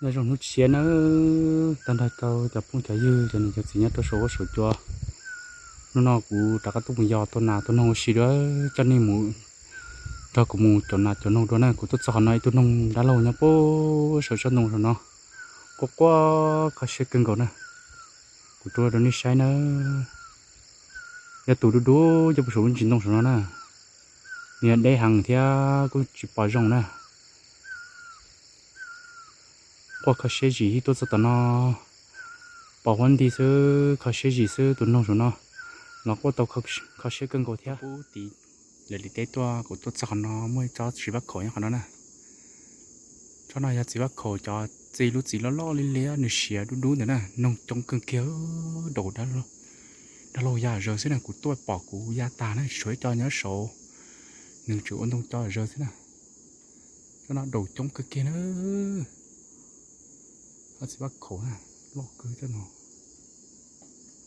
Nyob zoo hnub tshiab nawb, tag nrho rau cov phooj cov ywg, cov niam cov txiv nyob rau saum huab saum cua. Hnub no kuv rov qab tuaj mus yos tua nas tua noog ua si dua, coj nej mus nrog kuv mus cov nas cov noog dua na. Kuv tuaj txog qhov no ib tug noog dab laug nyob puag saum tsob ntoo saum no, quaj quaj kho siab kawg nkaus na. Kuv rub rau nej saib na. Yog tus dub dub nyob puag saum lub ntsis ntoo saum no na, nws yog deb heev thiab kuj tsis pom zoo na. Quaj kho siab zim ib tuaj txog tom no, pos huab nti xwb, kho siab zim xwb. Tus noog saum no los quaj tau kho siab kawg nkaus thiab. Pub tim lawv li teb tuaj, kuv tuaj txog qhov no muaj ib tsob txiv vaj khaum nyob qhov no na. Tsob no yog txiv vaj khaum, cov txiv, lub txiv loj loj liab liab, nws siav dub dub ntawd na, noog coob kawg kiag, daum dab laug ya zawg xwb na. Kuv tuaj pom kuv ya tag na, tsis tshuav ib co nyob saud, nws tseem ua ntoo co zawg xwb na. Tsob no daum coob kawg kiag na. Txiv vaj khaum na, loj kawg tsob no.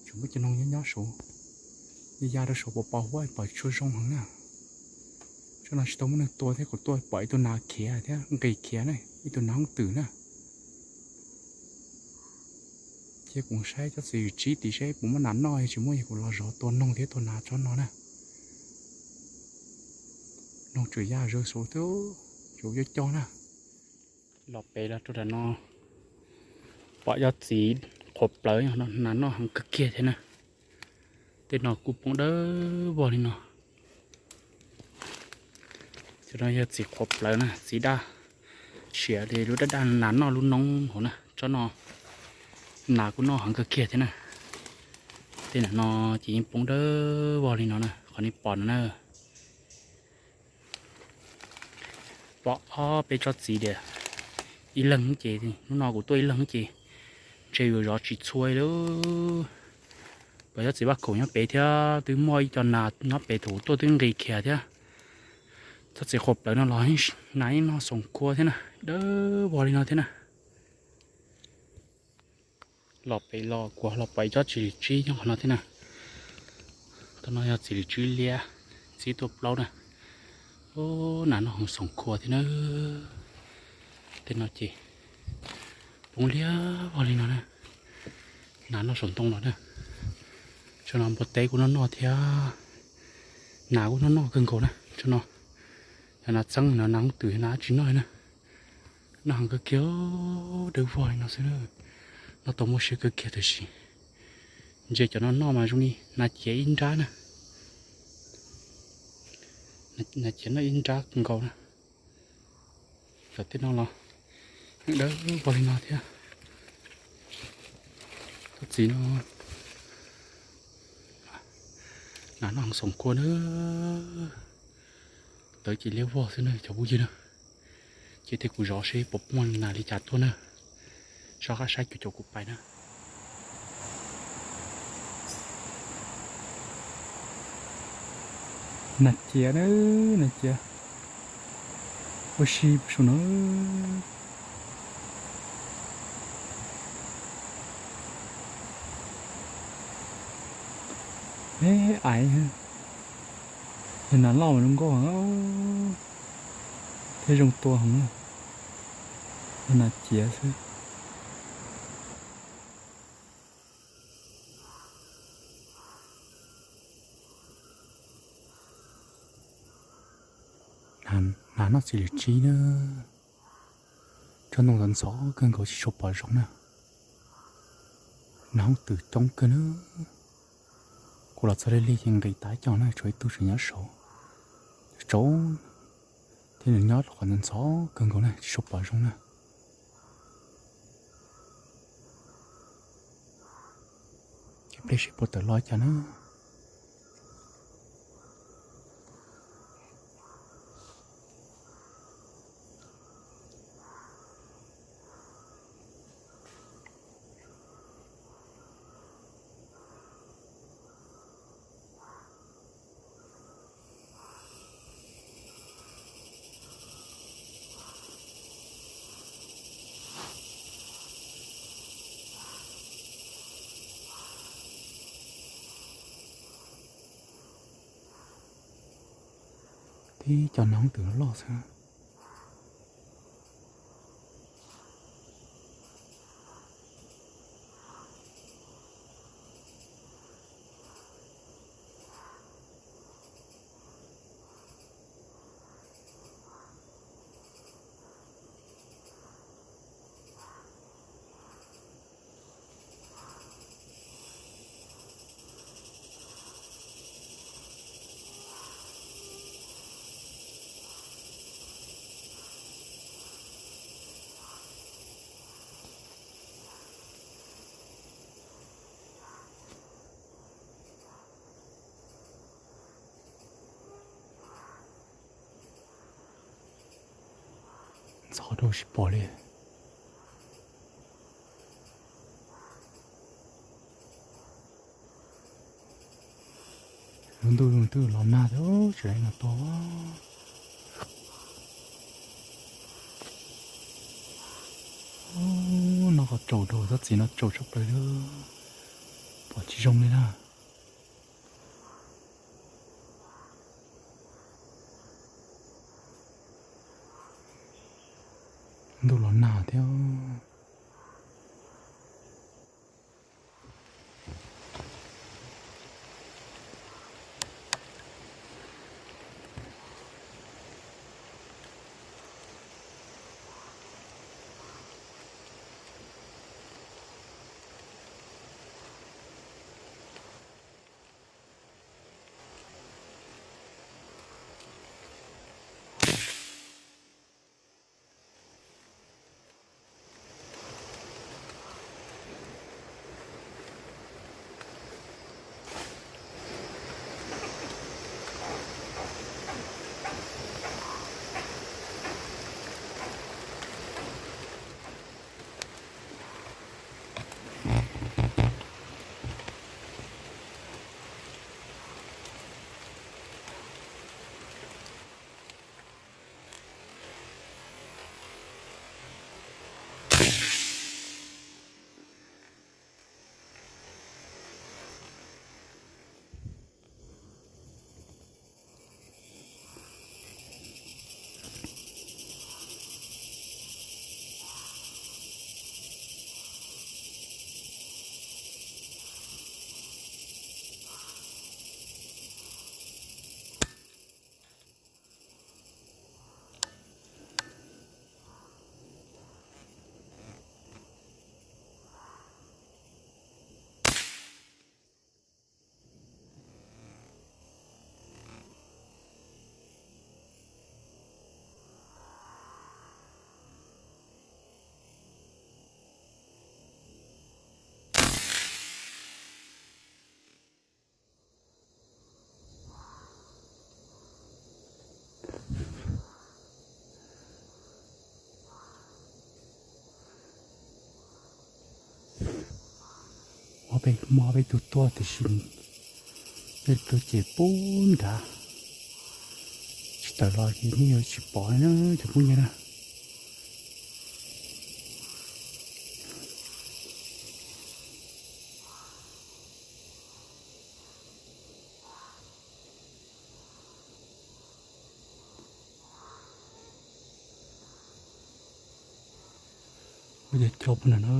Tseem muaj cov noog nyob nyob saud, ya ya rau saud pos pos huab pom tsis tshua zoo heev na. Tsob no tsis tau muaj neeg tua thiab, kuv tuaj pom ib tug nas khiav thiab nqis khiav na, ib tug nas hoob twm na. Cia kuv saib tsob txiv tsib tim seb puas muaj nas noj, yog tsis muaj yog kuv los zov tua noog thiab tua nas tsob no na. Noog tseem ya zawg saud thiab, tseem cov cov na. Los pem los rau nram no, pom cov txiv qhuav plawv, nas noj heev kawg kiag thiab na. Tej no kuj poob dawb vog li no. Cov no yog txiv qhuav plawv na, txiv daj, siav li lub daj daj, nas noj lub noob hauv na. Tsob no nas kuj noj heev kawg kiag thiab na. Tej no ces yeej poob dawb vog li no na, qhov nej pom no na. Pom ob peb tsob txiv tias ib leeg ces, hnub no kuv tuaj ib leeg ces ntshe yuav zov tsis txhua li. Pom cov txiv vaj khaum nyob pem thiab, twb muaj ib co nas nyob pem thaum kuv tuaj twb nqis khiav thiab. Tsob txiv qhuav plawv no los nas yeej noj xoom khua thiab na, dawb vog li no thiab na. Los pem los kuv los pom ib tsob txiv lws tsib nyob qhov no thiab na. Tsob no yog txiv lws tsib liab, txib tuaj plaub na. Nas noj heev xoom khua thiab na. Tej no ces poob liab vog li no na. Nas noj saum ntoo los na. Tsob no npua teb kuj noj noj thiab, nas kuj noj noj kawg nkaus na. Tsob no yog nas txeeb no, nas hoob twm, nas dab tsi noj na. Noj heev kawg kiag, dawb vog li no xwb na. Noj tau muaj siab kawg kiag tab sis ntsia cov no noj mas zoo li nas ciav ib nrab na. Nas ciav noj ib nrab nkaus na. Cov tej no los dawb vog li no thiab. Tsob txiv no nas noj heev xoom khua na. Tawv ces liab vog xwb na cov phooj ywg na. Ces tej kuv zov seb puas muaj nas li cas tuaj na. Soj qab saib cuag caum kuv pais na. Nas ciav na, nas ciav ua si saum no. Eb, ais, yog nas loj mas zoo nkauj heev thiab zoo tua heev na. Yog nas ciav xwb. Nas noj txiv lws tsib na. Tsob ntoo ntxhov ntxhov kawg nkaus tsis tshua pom zoo na. Nas hoob twm coob kawg na. Kuv los txog lig lig ces nqis tas cov na, tshuav ib tug tseem nyob saud. Tsaus thiab nws nyob qhov ntxhov ntxhov kawg nkaus na tsis tshua pom zoo na. Ces pliag seb puas tawm los cas na. Tib co nas hoob twm loj xwb. Tho rau tsis pom li. Lub ntuj twb los nag thiab, tsis dai no to. No qhov tsaus rau txoj txiv no tsaus tshaj plaws li, pom tsis zoo li na. Ntuj los nag thiab. Ob peb, muaj ob peb tug tuaj tiam sis peb tus ces pub nrad, tsis tawm los ces nej yuav tsis pom na cov phooj ywg na. Ua cas cov pem no na.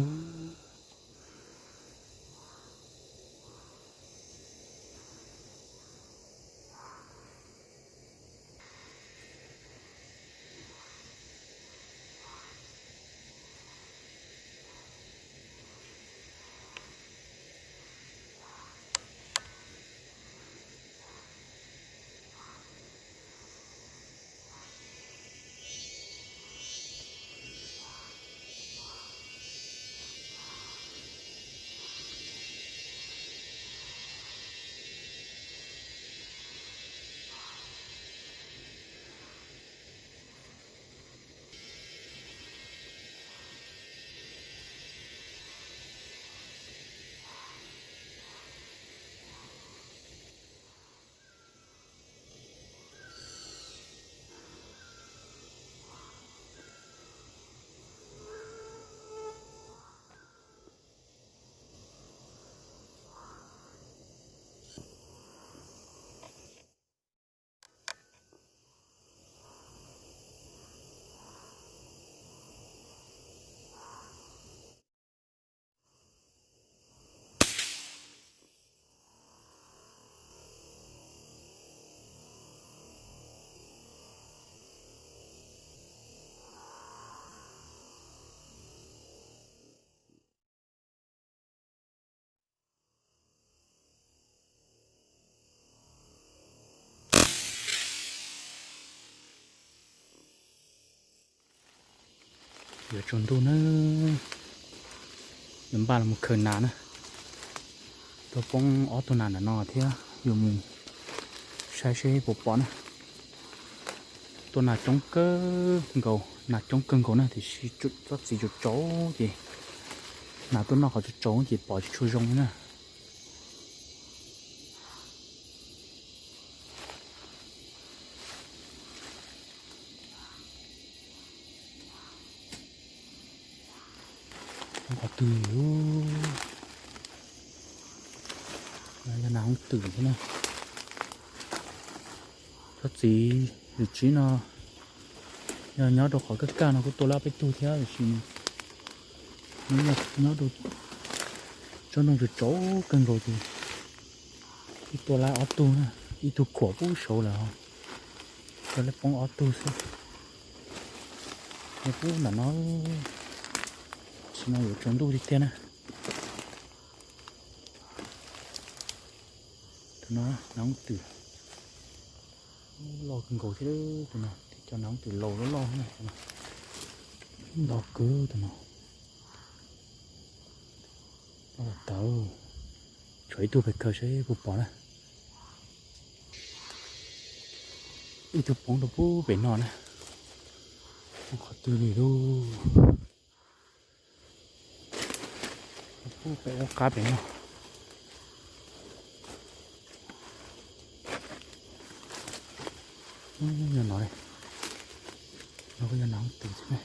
Yuav tsaus ntuj na, yuav npaj los khaws nas na. Tau poob ob tug nas ntawm no thiab, yuav mus saib seb puas pom na. Tuaj nas coob kawg nkaus, Nas coob kawg nkaus na, tiam sis tsob txiv tsaus tsaus ces nas tuaj noj qhov tsaus tsaus ces pom tsis tshua zoo li na. Qhov twg, yog nas hoob twm thiab na. Tsob txiv yus tsib no yog nyob rau qhov kaj kaj no kuj tua lab peb tug thiab, tiam sis nyob rau tsob ntoo tsaus tsaus kawg nkaus ces ib tua lab ob tug na, ib tug khuam pub saud lawm, tua lab poob ob tug xwb. Pub ntawm no, tam sim no yuav tsaus ntuj tiag tiag na. Tus no nas hoob twm loj kawg nkaus thiab, tus no thiab cov nas hoob twm laus loj loj, ntau kawg tus no. Tawv, tshuav ib tug pem kawg seb puas pom na. Ib tug poob rau pub pem no na. Qhov twg li lub, pub pem ub qab pem no. Yog no, no kuj yog nas hoob twm thiab ne.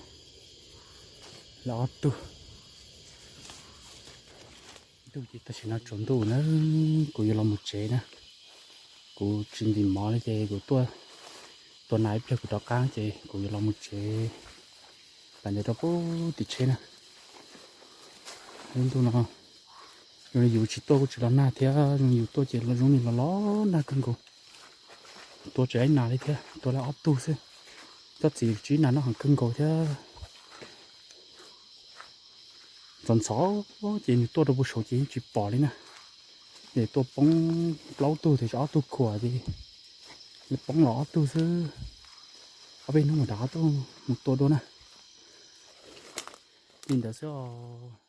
Lawv ob tug. Ib tug ces tam sim no tsaus ntuj na, kuv yuav los mus tsev na. Kuv tsis ntim mov li ces kuv tuaj tua nas ib pliag kuv rov qab ces kuv yuav los mus tsev, pam ntawd rau pub tim tsheb na. Lub ntuj no zoo li yus tsis tuaj kuj tsis los nag thiab, zoo li yus tuaj ces zoo li los los nag kawg nkaus. Tua tsis laib nas li thiab, tua lawm ob tug xwb. Tsob txiv tsib nas noj heev kawg nkaus thiab. Ntxhov ntxhov ces nws tuaj rau pem saud ces yeej tsis pom li na. Ces tua poob plaub tug thiab ob tug khuam ces poob los ob tug xwb. Ob peb hnub mam rov qab tuaj mus tua dua na. Li ntawd xwb os.